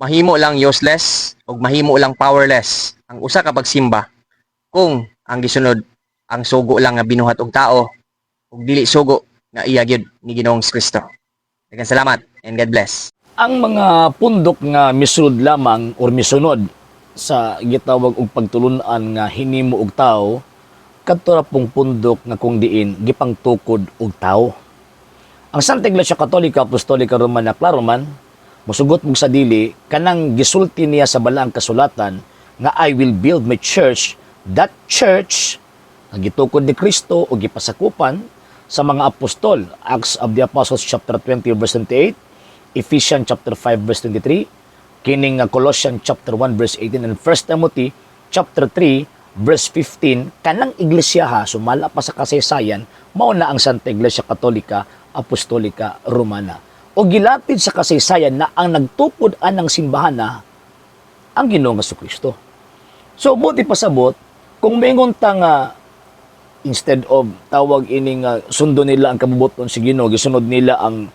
Mahimo lang useless ug mahimo lang powerless ang usa ka pagsimba kung ang gisunod ang sugo lang nga binuhat og tao ug dili sugo nga iya gyud ni Ginoong Kristo. Daghang salamat and God bless. Ang mga pundok nga misunod lamang or misunod sa gitawag og pagtulunan nga hinimo og tao, kadto ra pong pundok nga kung diin gipangtukod og tao. Ang Santa Iglesia Katolika Apostolika Romana, klaro man, musugot mo sa dili, kanang gisulti niya sa Balaang Kasulatan nga "I will build my church," that church nga gitukod ni Kristo o gipasakupan sa mga apostol, Acts of the Apostles chapter 20 verse 28, Ephesians chapter 5 verse 23, kining Colossians chapter 1 verse 18 and 1 Timothy chapter 3 verse 15, kanang iglesia ha, sumala pa sa kasaysayan, mao na ang Santa Iglesia Katolika Apostolika Romana. O gilatid sa kasaysayan na ang nagtukod anang simbahan na ang Ginoong Kristo. So buti pasabot, kung moingon ta nga instead of tawag ining sundo nila ang kabubuton si Ginoo, gisunod nila ang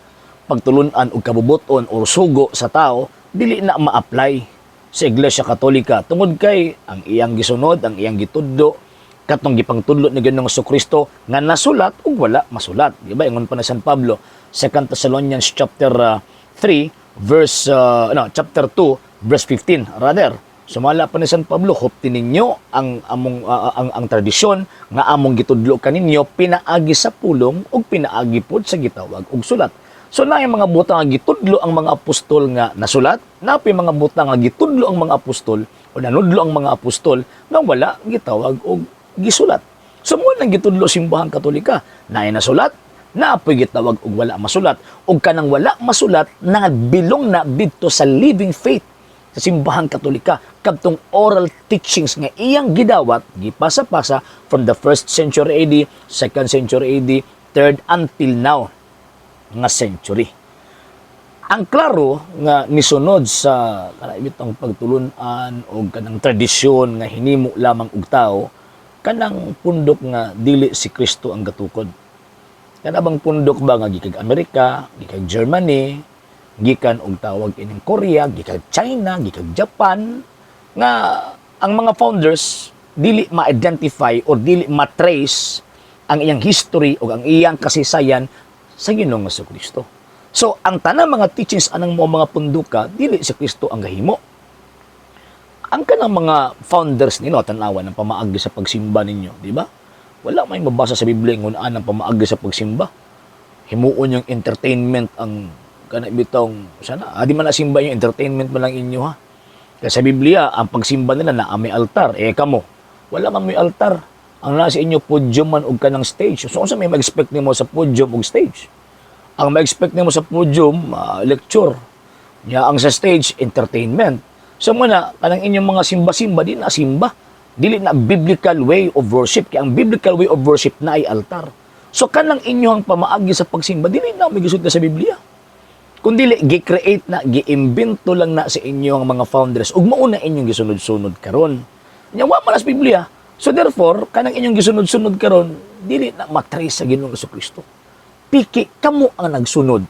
pagtulunan og kabubuton or sugo sa tao, dili na ma-apply sa Iglesia Katolika tungod kay ang iyang gisunod, ang iyang gitudlo, katong gipangtudlo ni Ginoong Kristo nga nasulat ug wala masulat. Di ba? Ingon pa na San Pablo, 2 Thessalonians chapter 3 verse no, chapter 2 verse 15 rather. Sumala pa ni San Pablo, hupti ninyo ang among ang tradisyon nga among gitudlo kaninyo pinaagi sa pulong ug pinaagi pod sa gitawag og sulat. So na mga butang nga gitudlo ang mga apostol nga nasulat, naa poy mga butang nga gitudlo ang mga apostol o nanudlo ang mga apostol nga wala gitawag og gisulat. So mo nang gitudlo Simbahang Katolika, naay nasulat, naa poy gitawag og wala masulat, ug kanang wala masulat nagbilong na didto sa living faith sa Simbahang Katolika, kadtong oral teachings nga iyang gidawat, gipasa-pasa from the first century AD, second century AD, third, until now nga century. Ang klaro nga nisunod sa kanang bitong pagtulunan o kanang tradisyon nga hinimo lamang og tao, kanang pundok nga dili si Kristo ang gatukod. Kana bang pundok ba nga gikag Amerika, gikag Germany, gikan og tawag ining Korea, gikag China, gikag Japan, nga ang mga founders dili ma-identify or dili ma-trace ang iyang history o ang iyang kasaysayan sa Ginoong Kristo. So, ang tanang mga teachings anang mo mga punduka, dili si Kristo ang gahimo. Ang kanang mga founders nino, tanawa ng pamaagi sa pagsimba ninyo, di ba? Wala may mabasa sa Biblia ngun ang pamaagi sa pagsimba. Himuon yung entertainment ang kana bitong sana adi man na simba, yung entertainment man lang inyo ha. Kaya sa Biblia, ang pagsimba nila na may altar. Eh kamo, wala man may altar. Ang nasa inyo, podium man og kanang stage. So unsa may mag-expect nimo sa podium ug stage? Ang ma-expect nimo sa podium, lecture. Nya ang sa stage, entertainment. So muna, kanang inyong mga simba-simba, di na simba. Dili na biblical way of worship. Kaya ang biblical way of worship na ay altar. So kanang inyong pamaagi sa pagsimba, dili na may gisulti sa Biblia. Kung dili, gi-create na, gi-imbento lang na sa inyo ang mga founders. Ug mauna inyong gisunod-sunod karon. Nya wa man na sa Biblia. So therefore, kanang inyong gisunod-sunod karon, dili na matrace sa Ginoong Kristo. Piki kamo ang nagsunod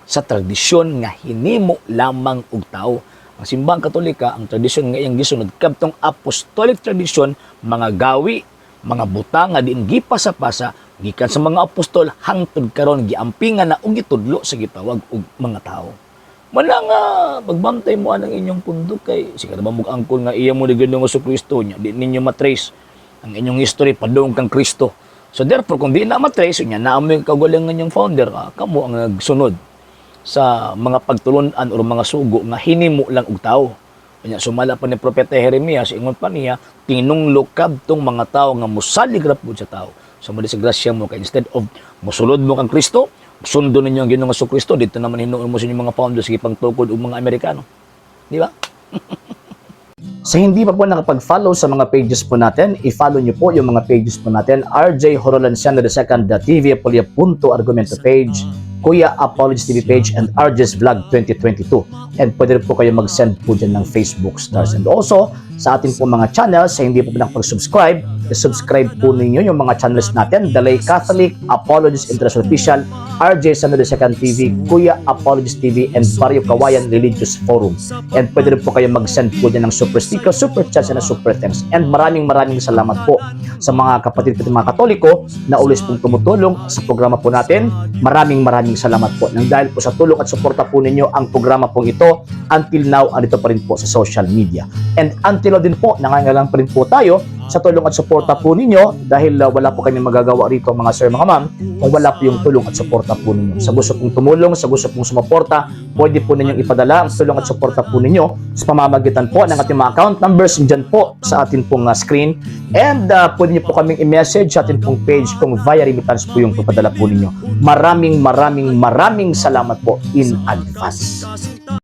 sa tradisyon nga hinimo lamang og tao. Ang Simbahang Katolika, ang tradisyon nga iyang gisunod kadtong apostolic tradition, mga gawi, mga butang nga diin gipasa-pasa gikan sa mga apostol hangtod karon, giampingan na ug gitudlo sa gitawag og mga tao. Wala nga pagbantay mo anang inyong pundok kay sige na ba mo angkon nga iya mo ni Ginoong Kristo, nya di ninyo matrace ang inyong history padung kang Kristo. So therefore, kung di na matrace, nya naa mo yung kagalingan yung founder, kamo ang nagsunod sa mga pagtulunan o mga sugo nga hinimo lang og tao. Kanya sumala pa ni Propeta Jeremias, ingon pa niya, tinunglo kadtong mga tao nga musalig ra pud sa tao. So mo grasya mo kay instead of musulod mo kang Kristo, sundo ninyo ang Ginoong Kristo, dito naman hinuon mo sa inyong mga founders gipangtukod og mga Amerikano. Di ba? Sa hindi pa po nakapag-follow sa mga pages po natin, i-follow nyo po yung mga pages po natin. RJ Horolanciano II, the TV Apolia Punto Argumento page, Kuya Apologies TV page, and RJ's Vlog 2022. And pwede rin po kayo mag-send po dyan ng Facebook stars. And also, sa ating po mga channels, sa hindi po nakapag-subscribe, i-subscribe po ninyo yung mga channels natin, The Lay Catholic, Apologies International Official, RJ Sano the Second TV, Kuya Apologist TV, and Barrio Kawayan Religious Forum. And pwede rin po kayo mag-send po dyan ng super sticker, super chat, and super thanks. And maraming maraming salamat po sa mga kapatid ko, mga Katoliko na always pong tumutulong sa programa po natin. Maraming maraming salamat po. Nang dahil po sa tulong at suporta po ninyo, ang programa pong ito until now andito pa rin po sa social media. And until now din po, nangangailangan pa rin po tayo sa tulong at suporta po ninyo dahil wala po kami magagawa rito, mga sir, mga ma'am, kung wala po yung tulong at suporta po ninyo. Sa gusto pong tumulong, sa gusto pong sumuporta, pwede po ninyong ipadala ang tulong at suporta po ninyo sa pamamagitan po ng ating mga account numbers dyan po sa atin pong screen. And pwede niyo po kaming i-message sa atin pong page kung via remittance po yung papadala po ninyo. Maraming maraming maraming salamat po in advance.